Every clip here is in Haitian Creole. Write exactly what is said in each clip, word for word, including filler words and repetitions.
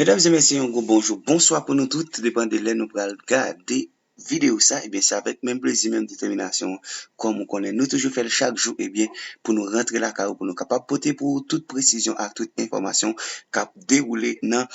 Medam e mesye, yon gwo bonjou, bonswa pou nou tout, depann de lè nou pral gade videyo sa, ebyen, se avèk menm plezi, menm detèminasyon, kòm ou konnen, nou toujou fè l chak jou, ebyen, pou nou rantre lakay ou, pou nou kapab pote pou ou tout presizyon ak tout enfòmasyon k ap dewoule nan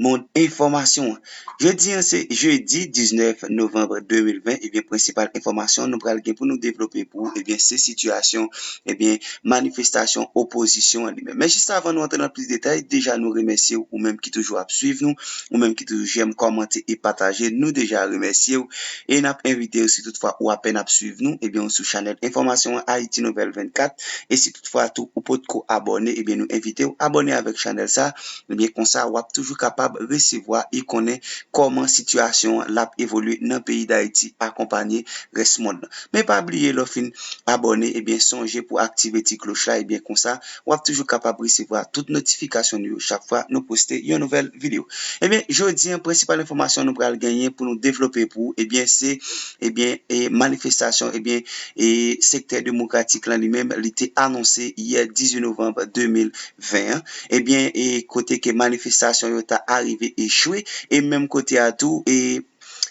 mond enfòmasyon an. Jodi an, se jedi diznèf novanm de mil ven, ebyen, prensipal enfòmasyon nou pral gen pou nou devlope pou ou, ebyen, se sitiyasyon, ebyen, manifestasyon opozisyon an li menm. Men jis avan nou antre nan plis detay, deja nou remèsye w, ou menm ki toujou ap swiv nou, ou menm ki toujou jèm, kòmante e pataje, nou deja remèsye w. E n ap envite w, si toutfwa ou apèn ap swiv nou, ebyen, ou sou chanèl enfòmasyon an Ayiti Nouvèl vennkat, e si toutfwa tou ou potko abòne, ebyen, nou envite w abòne avèk chanèl sa, ebyen, konsa w ap toujou kapab resevwa e konnen kòman sitiyasyon an l ap evolye nan peyi Dayiti, akonpanye rès mond lan. Men pa bliye, lè w fin abòne, ebyen, sonje pou aktive ti kloch la, ebyen, konsa, w ap toujou kapab resevwa tout notifikasyon nou yo chak fwa nou poste yon nouvèl videyo. Ebyen, jodi an, prensipal enfòmasyon nou pral genyen pou nou devlope pou ou, ebyen, se, ebyen, e manifestasyon, ebyen, e sektè demokratik lan li menm, li te anonse yè dizuit novanm de mil ven an, ebyen, e kote ke manifestasyon yo ta arive echwe, e menm kote a tou, e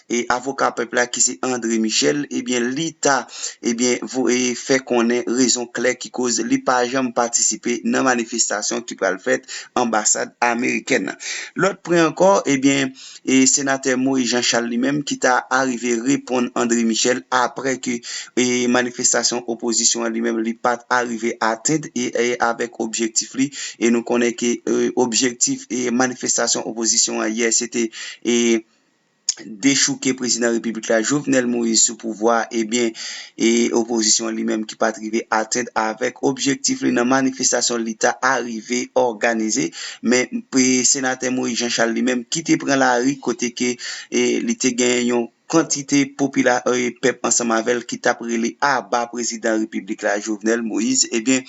e avoka pèp la ki se André Michel, ebyen, li ta, ebyen, vo-, e fè konnen rezon klè ki koz li pa janm patisipe nan manifestasyon ki pral fèt anbasad amerikèn nan. Lòt pwen ankò, ebyen, e senatè Moïse Jean Charles li menm ki ta arive reponn André Michel apre ke, e manifestasyon opozisyon an li menm li pa t arive atenn e, e avèk objektif li, e nou konnen ke, e, objektif e manifestasyon opozisyon an yè se te, e dechouke prezidan repiblik la Jovenel Moïse sou pouvwa, ebyen, e opozisyon an li menm ki pa t rive atenn avèk objektif li nan manifestasyon li ta arive òganize. Men, pe-, senatè Moïse Jean Charles li menm ki te pran lari kote ke, e, li te gen yon kantite popila-, e, pèp ansanm avè l ki t ap rele aba prezidan repiblik la Jovenel Moïse. Ebyen,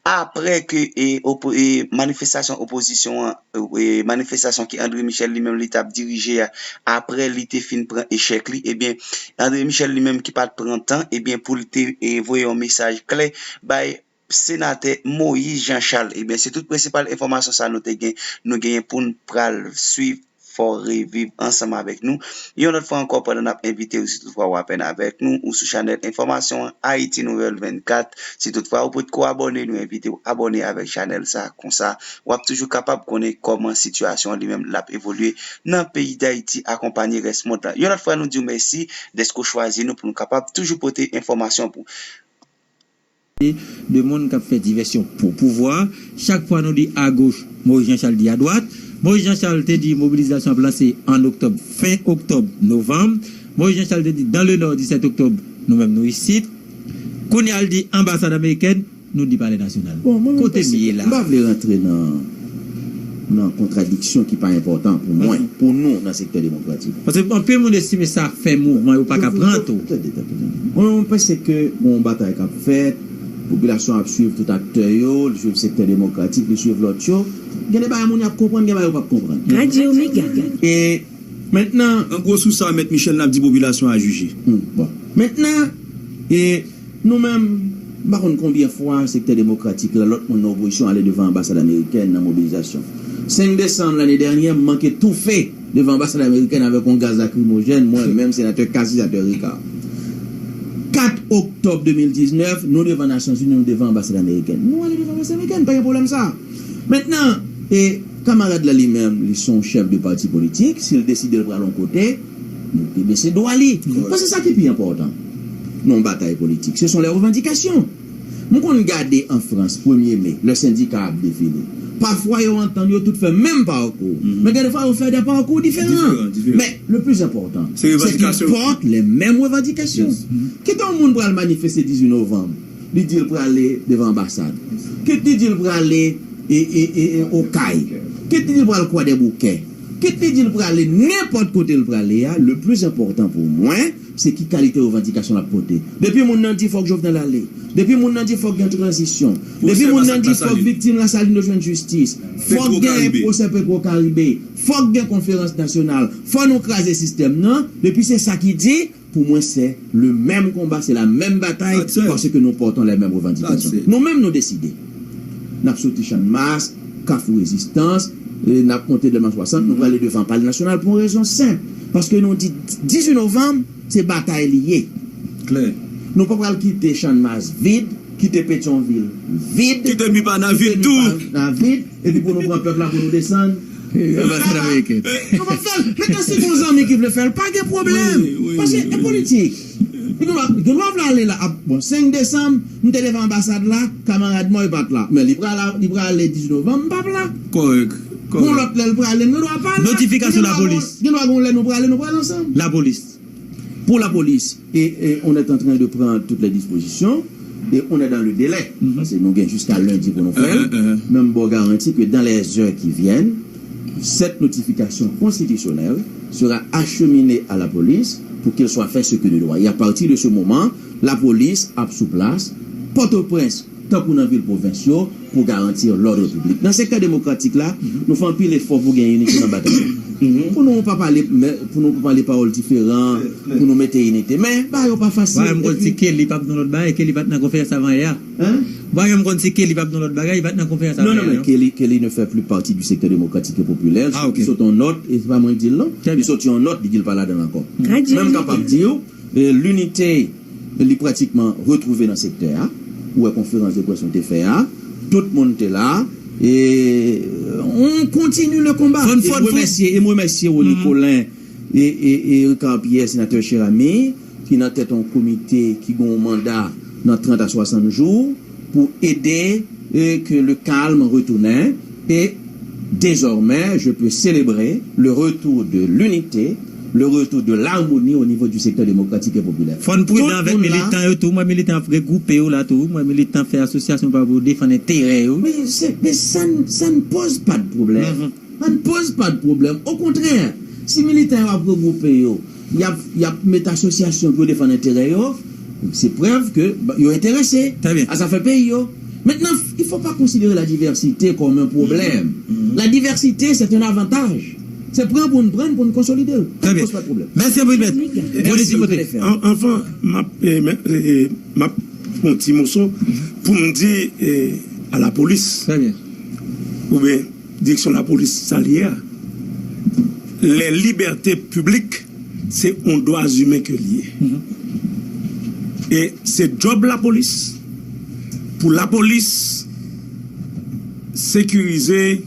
apre ke, e, opo-, e, manifestasyon opozisyon an, e, manifestasyon ke André Michel li menm li t ap dirije a, apre li te fin pran echèk li, ebyen, André Michel li menm ki pa t pran tan, ebyen, pou l te, e, voye yon mesaj klè bay senatè Moïse Jean Charles. Ebyen, se tout prensipal enfòmasyon sa nou te gen, nou genyen pou n pral swiv, fò reviv ansanm avèk nou. Yon lòt fwa ankò, pandan n ap envite w, si toutfwa w apèn avèk nou, ou sou chanèl enfòmasyon an Ayiti Nouvèl vennkat, si toutfwa ou potko abòne, nou envite w abòne avèk chanèl sa. Konsa, w ap toujou kapab konnen kòman sitiyasyon an li menm l ap evolye nan peyi Dayiti, akonpanye rès mond lan. Yon lòt fwa, nou di w mèsi dèske w chwazi nou pou nou kapab toujou pote enfòmasyon pou de moun k ap fè divèsyon pou pouvwa. Chak fwa nou di agoch, Moïse Jean Charles di adwat. Moïse Jean Charles te di mobilizasyon ap lanse an oktòb, fen oktòb, novanm. Moïse Jean Charles te di dans le nord, disèt oktòb, nou menm nou isit. Kounye a l di anbasad amerikèn, nou di palè nasyonal. Bon, mwen menm pèsonèlman, m pa vle rantre nan, nan kontradiksyon ki pa enpòtan pou mwen, pou nou nan sektè demokratik. Paske anpil moun estime sa ap fè mouvman yo pa ka pran tou. Tande, tande, tande. Mwen, mwen panse ke gon batay k ap fèt, popilasyon ap swiv tout aktè yo, li swiv sektè demokratik, li swiv lòt yo. Gen de bagay moun y ap konprann, gen bagay yo p ap konprann. Radio Mega. E mentnan, an gwo, sou sa, Mèt Michel, n ap di popilasyon a jije. Hmm, bon. Mentnan, e nou menm, m pa konn konbyen fwa sektè demokratik la, lòt moun nan opozisyon ale devan anbasad amerikèn nan mobilizasyon. Senk desanm lane dènyè, m manke toufe devan anbasad amerikèn avèk yon gaz lakrimojèn, mwen menm, senatè Cassy, senatè Ricard. Kat oktòb de mil diznèf, nou devan Nasyonzini, nou devan anbasad amerikèn. Nou ale devan anbasad amerikèn, pa gen pwoblèm sa. Mentnan, e kamarad la li menm, li se yon chèf de pati politik, si l deside l pral yon kote, nou te bese dwa li. Paske sa ki pi enpòtan nan yon batay politik, se son lè revandikasyon. M konn gade an Frans, premye me, lè sendika ap defile. Pafwa, yo antann, yo tout fè menm pakou. Men gen de fwa, yo fè de pakou diferan. Men le plus important, c'est qu'ils portent les mêmes revendications. Kit yon moun pral manifeste dizuit novanm, li di l prale devan anbasad. Kit li di l prale e, e, e, e, Okay. Kit li di l pral Kwadèboukè. Kit li di l prale nenpòt kote l prale a, le plus important pou mwen, se ki kalite revandikasyon l ap pote. Depi moun nan di fòk Jovenel ale, depi moun nan di fòk gen tranzisyon, depi moun nan di fòk viktim Lasalin yo jwenn jistis, fòk gen pwosè Petro Caribe, fòk gen konferans nasyonal, fò nou kraze sistèm nan, depi se sa ki di, pou mwen, c'est le même combat, c'est la même bataille, paske nous portons les mêmes revendications. Nou menm, nou deside. N ap soti Channmas, Kafou Rezistans, E n ap konte de mars swasant, nou prale devan Palè Nasyonal pou yon rezon senp. Paske nou di dizuit novanm, se batay li ye. Klè. Nou pa pral kite Channmas vid, kite Petyonvil vid, Kite Mipana vid tou. Mipana vid, epi pou nou pran pèp la pou nou desann. Anbasadè ameriken. Nou p ap fè l. Mentnan, si gon zanmi ki vle fè l, pa gen pwoblèm. Wi, wi, Paske wi, e wi. politik. Li gen dwa, gen dwa vle ale la. Ap, bon, senk desanm, m te devan anbasad la, kamarad mwen pa t la. Men li prale, li prale dizuit novanm, m p ap la. Kòrèk, Gon kòrèk. lòt lè l prale, m gen dwa pa la. Notifikasyon Gen dwa gon, lapolis. gen dwa gon lè nou prale, nou prale ansanm. Lapolis. Pour la police, et, et on est en train de prendre toutes les dispositions, et on est dans le délai. Mhm. Paske nou gen jiska lendi pou nou fè l. Mhm, mhm. Men m ba w garanti ke dans les heures qui viennent, cette notification constitutionnelle sera acheminée à la police pour qu'il soit fait ce que de droit. Et à partir de ce moment, lapolis ap sou plas, Pòtoprens, tankou nan vil pwovens yo, pou garantir lòd piblik. Nan sektè demokratik la, nou fè anpil efò pou gen inite nan batay la. Pou nou pa pale, men, pou nou pa pale pawòl diferan, pou nou mete inite. Men, bagay yo pa fasil. Bagay m konn si Kelly p ap nan lòt bagay, Kelly pa t nan konferans avan yè a. Hein? Bagay m konn si Kelly p ap nan lòt bagay, li pa t nan konferans avan yè a, non? Non, non, men Kelly, Kelly ne fait plus partie du secteur démocratique et populaire. Ah, ok. Li sot yon nòt, e se pa mwen ki di l, non. Li sòti yon nòt, li di l pa ladan l ankò. Menm m kapab di w, e, linite li pratikman retwouve nan sektè a. Ou wè konferans de près nou te fè a, tout moun te la. E on continue le combat. Fòn, e fòn, m remèsye, e m remèsye Rony Colin e, e, e Ricard Pierre, senatè Cheramy, ki nan tèt yon komite ki gen yon manda nan trant a swasant jou pou ede, e, ke le kalm retounen. E désormais, je peux célébrer le retour de l'unité, le retour de l'harmonie au niveau du secteur démocratique et populaire. Fò n pridan avèk militan yo tou. M wè militan ap regwoupe yo la tou. M wè militan fè asosyasyon pa pou defann enterè yo. Men se, men sa n, sa n poz pa de pwoblèm. Sa n poz pa de pwoblèm. Okontrè, si militan yo ap regwoupe yo, y ap, y ap met asosyasyon pou yo defann enterè yo, se prèv ke yo enterese a zafè peyi yo. Maintenant, il faut pas considérer la diversité comme un problème. La diversité, c'est un avantage. Se pran pou n pran l, pou n konsolide l. Sa n poz pa de pwoblèm. Mèsi anpil, mèt. Anvan, m ap, e, m ap fè yon ti moso pou m di, e, a lapolis, oubyen direksyon lapolis, sa l ye a. Les libertés publiques, se yon dwa imen ke l ye. E se djòb lapolis pou lapolis sekirize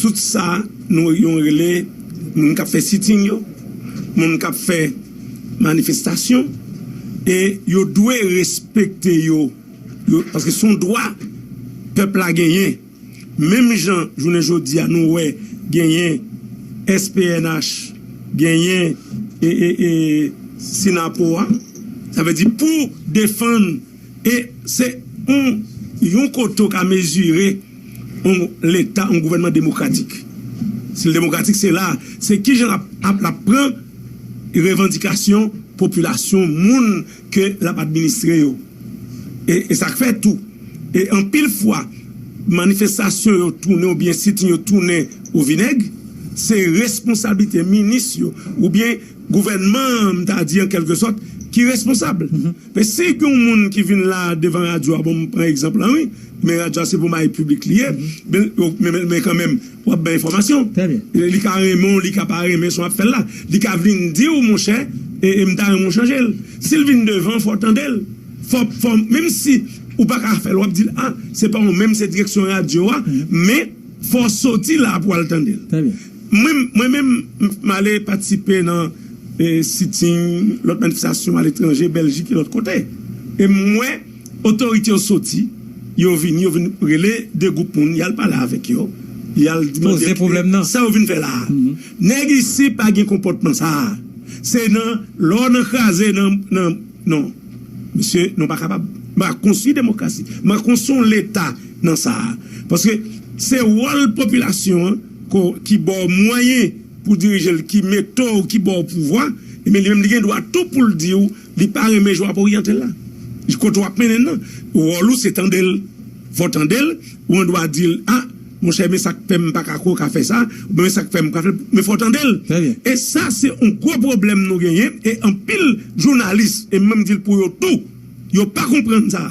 tout sa nou yon rele moun k ap fè sitting yo, moun k ap fè manifestasyon, e yo dwe respekte yo, yo, paske se yon dwa pèp la genyen. Menm jan jounen jodi a nou wè genyen S P N H, genyen, e, e, e, Synapoha, sa vle di pou defann, e se yon, yon kote w ka mezire yon leta, yon gouvènman demokratik. Si l demokratik, se la, se kijan l ap, ap, l ap pran revandikasyon popilasyon, moun ke l ap administre yo. E, e sa k fè tou, e anpil fwa, manifestasyon yo tounen oubyen sitting yo tounen o vinèg, se responsablite minis yo oubyen gouvènman an, m ta di an kèlke sòt, ki responsab. Men si gen yon moun ki vin la devan radyo a, bon, m pran egzanp lan, wi, men radyo a se pou bay piblik li ye, men, men, men, men kanmenm, w ap bay enfòmasyon. Li ka renmen w, li ka pa renmen sa w ap fè l la. Li ka vin di w, monchè, e, e m ta renmen w chanje l. Si l vin devan, fò w tande l. Fò, fò, menm si ou pa ka fè l, w ap di l, a, se pa ou menm, se direksyon radyo a, men fò w soti la pou w al tande l. Mwen, mwen menm, m, m ale patisipe nan, e, sitting, lòt manifestasyon aletranje, Bèljik e lòt kote. E m wè otorite yo soti, yo vini, yo vin rele de gwoup moun, y al pale avèk yo, y al di, mande, poze pwoblèm nan. Sa yo vin fè la a? Nèg isi pa gen konpòtman sa a. Se nan, lè w nan kraze, nan, nan, non. Mesye, nou pa kapab. M pa konstwi demokrasi. M pa konstwi yon leta nan sa a. Paske se wòl popilasyon an ko-, ki ba w mwayen pou dirije l, ki mete w, ki ba w pouvwa, ebyen, li menm li gen dwa tou pou l di w li pa renmen jan w ap oryante l la. Kote w ap mennen l nan. Wòl ou se tande l. Fò w tande l, ou an dwa di l, a, monchè, men sa k fè m pa ka kwè w ka fè sa, oubyen men sa k fè m ka fè l, men fò w tande l. E sa, se yon gwo pwoblèm nou genyen, e anpil jounalis, e m menm di l pou yo tou, yo pa konprann sa.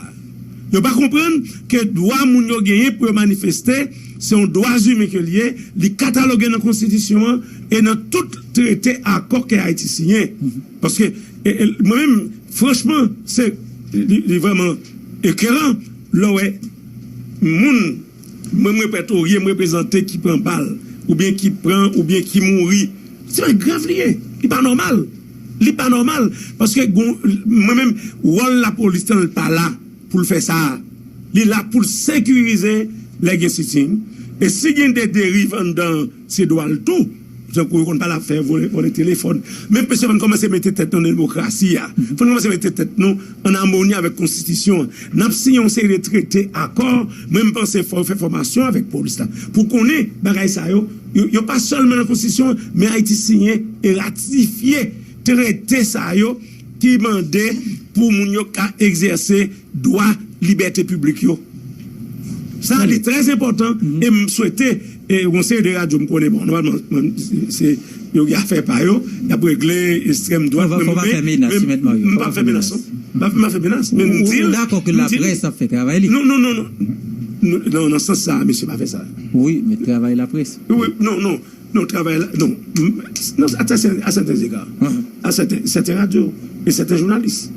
Yo pa konprann ke dwa moun yo genyen pou yo manifeste, se yon dwa imen ke l ye, li kataloge nan konstitisyon an e nan tout trete, akò ke Ayiti siyen. Paske e, e, mwen menm, franchman, se li, li vrèman ekeran lè w wè moun mwen, mwen repertorye, mwen reprezante ki pran bal, oubyen ki pran, oubyen ki mouri. Se bagay grav li ye. Li pa nòmal. Li pa nòmal. Paske gon, mwen menm, wòl lapolis lan, li pa la pou l fè sa. Li la pou l sekirize lè gen sitin. E si gen de deriv anndan, se dwa l tou. Tankou yo konn pale afè vòlè, vòlè telefòn. Men mesye, fò n kòmanse mete tèt nou nan demokrasi a. Fò n kòmanse mete tèt nou an amoni avèk konstitisyon an. N ap siyen yon seri de trete, akò. Mwen, m panse fò yo fè fòmasyon avèk polis la pou konnen bagay sa yo. Yo, yo pa sèlman nan konstitisyon an, men Ayiti siyen e ratifye trete sa yo ki mande pou moun yo ka egzèse dwa, libète piblik yo. Sa li trè enpòtan e m swete e yon seri de radyo m konnen, bon, nòmalman, se yo gen afè pa yo, y ap regle ekstrèm dwat. Fò pa fè menas, Mèt Mario, m pa fè menas, non. M pa fè menas, men m di l. Ou dakò ke laprès ap fè travay li? Non, non, non, non. Non, nan sans sa, mesye pa fè sa. Wi, men travay laprès. Wi, non, non. Non, travay la, non. Non, a sèten, a sèten zega. A sèten, sèten radyo e sèten jounalis.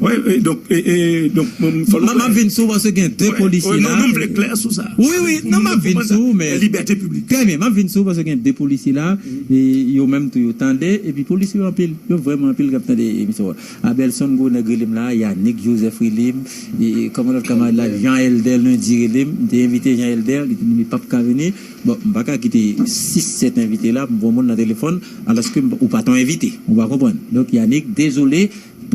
Wi, e donk, e, e, donk, m, fò nou klè. M ap vin sou ou paske gen de polisye la. Non, non, m vle klè sou sa. Wi, wi, non, m ap vin sou ou, men libète piblik. Trè byen, m ap vin sou ou paske gen de polisye la, e yo menm tou yo tande, epi polisye yo anpil, yo vrèman anpil k ap tande emisyon an. Abelson Gwo Nèg rele m la, Yannick Joseph rele m, e kòman lòt kamarad la, Jean Elder Lundi rele m, m te envite Jean Elder, li te di m li p ap ka vini. Bon, m pa ka kite sis, sèt envite la pou m pran moun nan telefòn, alòske m, ou pa t yon envite. Ou pa konprann. Donk, Yannick, dezole.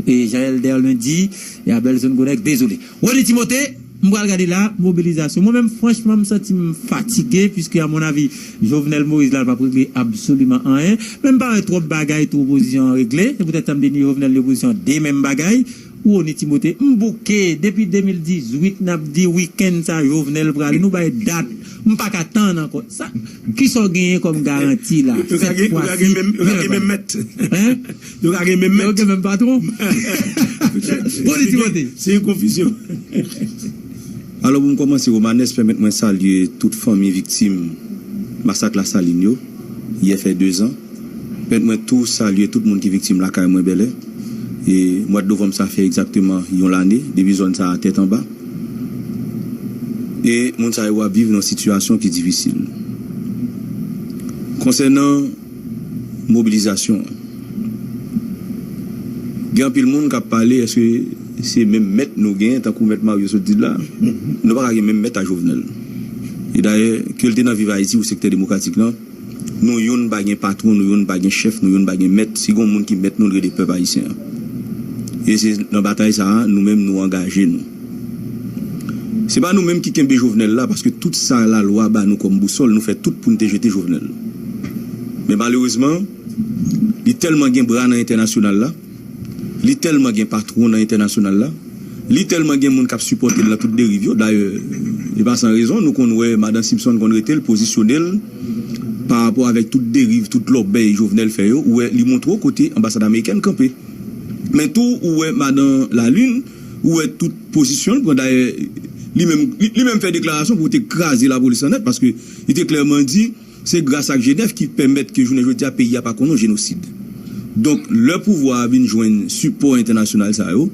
E Jean Elder Lundi, e Abelson Gwo Nèg, dezole. Rony Timothé, m pral gade la, mobilizasyon. Mwen menm, franchman, m santi m fatige, puiske, a mon avi, Jovenel Moïse la, l p ap regle absoliman anyen. Men m pa wè twòp bagay tou opozisyon an regle. Se poutèt sa m te di Jovenel li opozisyon de menm bagay. Rony Timothé, m bouke depi de mil dizuit, n ap di wikenn sa Jovenel prale, nou bay dat, m pa ka tann ankò. Sa, kisa w genyen kòm garanti la? Yo ka gen, yo ka gen menm, yo ka gen menm mèt. Hein? Yo ka gen menm mèt. Yo gen menm patwon. Rony Timothé. Se yon konfizyon. Alò, pou m kòmanse, Romanes, pèmèt mwen salye tout fanmi viktim masak Lasalin yo, yè fè dezan. Pèmèt mwen tou salye tout moun ki viktim lakay mwen Bèlè. E mwa novanm sa fè egzakteman yon lane depi zòn sa a tèt anba. E moun sa yo ap viv nan sitiyasyon ki difisil. Konsènan mobilizasyon an, gen anpil moun k ap pale, èske se menm mèt nou gen, tankou mèt Mario sot di l la? Nou pa ka gen menm mèt a Jovenel. E dayè, ke l te nan Viv Ayiti ou Sektè Demokratik lan, nou youn pa gen patwon, nou youn pa gen chèf, nou youn pa gen mèt. Si gen yon moun ki mèt nou, l rele pèp ayisyen an. E se nan batay sa a, nou menm, nou angaje nou. Se pa nou menm ki kenbe Jovenel la, paske tout sa lalwa ba nou kòm bousòl, nou fè tout pou n te jete Jovenel. Men malerezman, li tèlman gen bra nan entènasyonal la, li tèlman gen patwon nan entènasyonal la, li tèlman gen moun k ap sipòte l nan tout deriv yo. Dayè, e pa san rezon, nou konn wè madan Simpson konn rete l, pozisyone l pa rapò avèk tout deriv, tout lòbèy Jovenel fè yo. Ou wè, li montre w kote anbasad amerikèn kanpe. Men tou, ou wè madan Lalin, ou wè tout pozisyon l pran. Dayè, li menm, li, li menm fè deklarasyon pou te kraze lapolis lan nèt, paske li te klèman di, se gras ak Jenèf ki pèmèt ke jounen jodi a peyi a pa konn yon jenosid. Donk, lè pouvwa a vin jwenn sipò entènasyonal sa yo,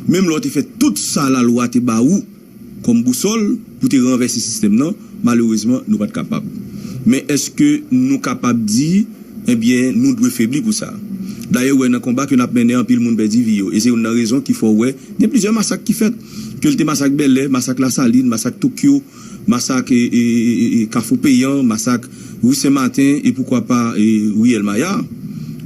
menm lè w te fè tout sa lalwa te ba ou kòm bousòl pou te ranvèse sistèm nan, malerezman, nou pa t kapab. Men èske nou kapab di, ebyen, nou dwe febli pou sa? Dayè, w wè nan konba ke n ap mennen, anpil moun pèdi vi yo. E se youn nan rezon ki fè w wè, gen plizyè masak ki fèt. Ke l te masak Bèlè, masak Lasalin, masak Tokyo, masak, e, e, e, e, Kafou Peyan, masak Ri Sen Maten, e poukwa pa, e, Riyèl Maya.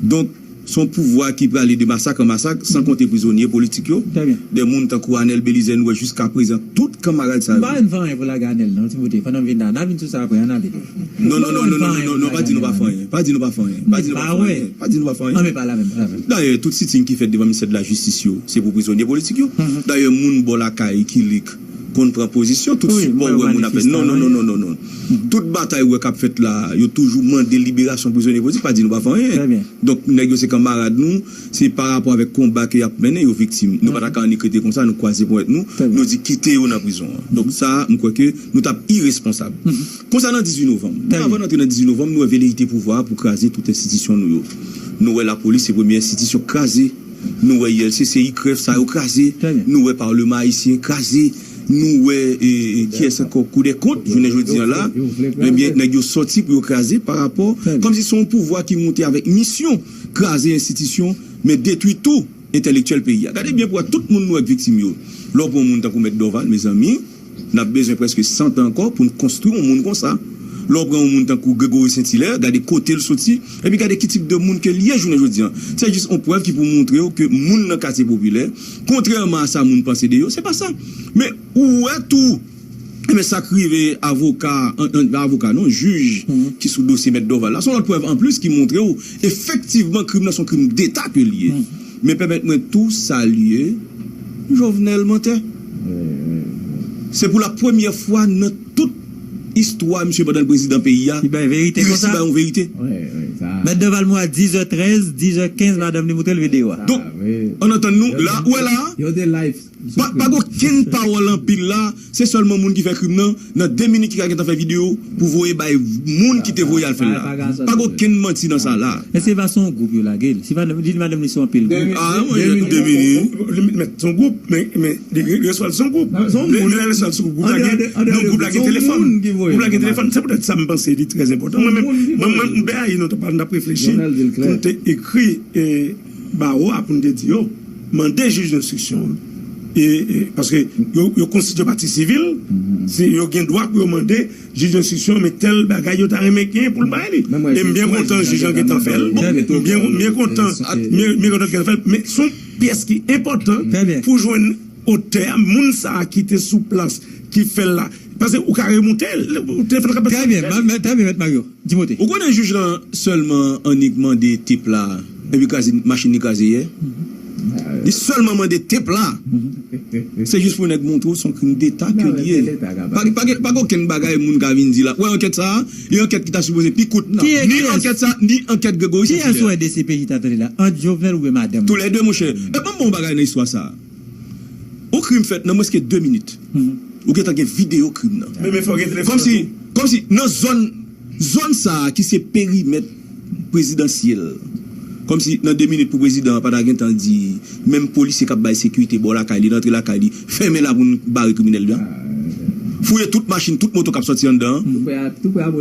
Donk, se yon pouvwa ki prale de masak an masak, san konte prizonye politik yo. Trè byen. De moun tankou Anèl Belize, nou wè jiskaprezan, tout kanmarad sa yo. M pa wè n fè anyen pou lage Anèl, non, Timote. Pandan m vin la, n a vin sou sa apre, ann ale. Non, non, non, non, non, non, non, pa di nou pa fè anyen. Pa di nou pa fè anyen. Pa di nou pa fè anyen. Pa di nou pa fè anyen. An, men pa la menm, pa la menm. Dayè, tout sitin ki fèt devan ministè de la jistis yo, se pou prizonye politik yo. Dayè, moun bò lakay Kilik, konn pran pozisyon, tout sipò ou wè moun ap fè. Non, non, non, non, non, non. Tout batay ou wè k ap fèt la, yo toujou mande liberasyon prizonye politik, pa di nou pa fè anyen. Donk, nèg yo se kanmarad nou, se pa rapò avèk konba ke y ap mennen, yo viktim. Nou pa ta ka annik rete konsa, nou kwaze ponyèt nou, nou di kite yo nan prizon an. Donk, sa, m kwè ke nou t ap iresponsab. Konsa nan dizuit novanm. Men avan n antre nan dizuit novanm, nou wè veleite pouvwa a pou kraze tout enstitisyon nou yo. Nou wè lapolis se premye enstitisyon kraze. Nou wè U L C C, I C R E F, sa yo kraze. Nou wè Palman ayisyen kraze. Nou wè, e, e, kiyès ankò? Kou dè kont, jounen jodi an la. Ebyen, nèg yo sòti pou yo kraze pa rapò, kòmsi se yon pouvwa ki moute avèk misyon kraze enstitisyon, men detwi tou entèlektyèl peyi a. Gade byen pou wè tout moun nou wè k viktim yo. Lè w pran yon moun tankou Mèt Dorval, mezanmi, n ap bezwen prèske san tan ankò pou n konstwi yon moun konsa. Lè w pran yon moun tankou Gregory Saint Hilaire, gade kote l soti, epi gade ki tip de moun ke l ye jounen jodi an. Se jis yon prèv ki pou montre w ke moun nan katye popilè, kontrèman a sa moun panse de yo, se pa sa. Men ou wè tou, men sa k rive avoka, an, an, pa avoka non, jij ki sou dosye Mèt Dorval la, se yon lòt prèv anplis ki montre w efektivman krim nan se yon krim deta ke l ye. Men pèmèt mwen tou salye Jovenel Mantè. Se pou la premyè fwa nan tout istwa misye pandan l prezidan peyi a, li bay yon verite. Mèt Dorval mouri a diz è trèz, diz è kenz, madanm li montre l videyo a. Donk, ann antann nou, la, ou wè la, pa, pa gen okenn pawòl anpil la, se sèlman moun ki fè krim nan, nan de minit ki ka gentan fè videyo pou voye bay moun ki te voye al fè l la. Pa gen okenn manti nan sa la. Men se pa se yon gwoup yo lage l. Si madanm, li di madanm li se yon anpil gwoup. Ah, mwen, de minit. Li mèt se yon gwoup, men, men, li, li resevwa l se yon gwoup. Li, li resevwa l se yon gwoup. Gwoup la gen, non, gwoup la gen telefòn. Gwoup la gen telefòn. Se poutèt sa m panse li trè enpòtan. Mwen menm, mwen, mwen, m te ayi nou, nou t ap reflechi pou n te ekri, e, bawo a pou n te di yo, mande jij enstriksyon an. E, e, paske yo, yo konstitye pati sivil, se yo gen dwa pou yo mande jij enstriksyon, men tèl bagay yo ta renmen genyen pou l bay li. E m byen kontan jij lan gentan fè l. M byen, m byen kontan, m byen, m byen kontan gentan fè l. Men se yon pyès ki enpòtan pou jwenn otè a, moun sa a ki te sou plas, ki fè l la. Paske ou ka remoute, ou telefòn ka pase. Trè byen, mèt Mario. Timote. Ou konnen jij lan sèlman annik mande tep la, epi kraze, machin li kraze yè? Li sèlman mande tep la. Se jis pou nèg montre w se yon krim deta ke li ye. Pa, pa, pa gen okenn bagay moun ka vin di la. Wè ankèt sa a, e ankèt ki ta sipoze pi kout. Ni ankèt sa, ni ankèt Gregory Saint Hilaire. Kiyès ou wè D C P J ta tande la? Ant Jovenel oubyen madanm? Toulède, monchè. E ban m ba w yon bagay nan istwa sa a. Yon krim fèt nan mwens ke de minit. Ou gentan gen videyo krim nan. Men, men fò gen telefòn. Kòmsi, kòmsi nan zòn, zòn sa a ki se perimèt prezidansyèl. Kòmsi nan de minit pou prezidan an pa ta gentan di, menm polisye k ap bay sekirite bò lakay li, nan antre lakay li, fèmen la pou n bare kriminèl la. Fouye tout machin, tout moto k ap sòti anndan an.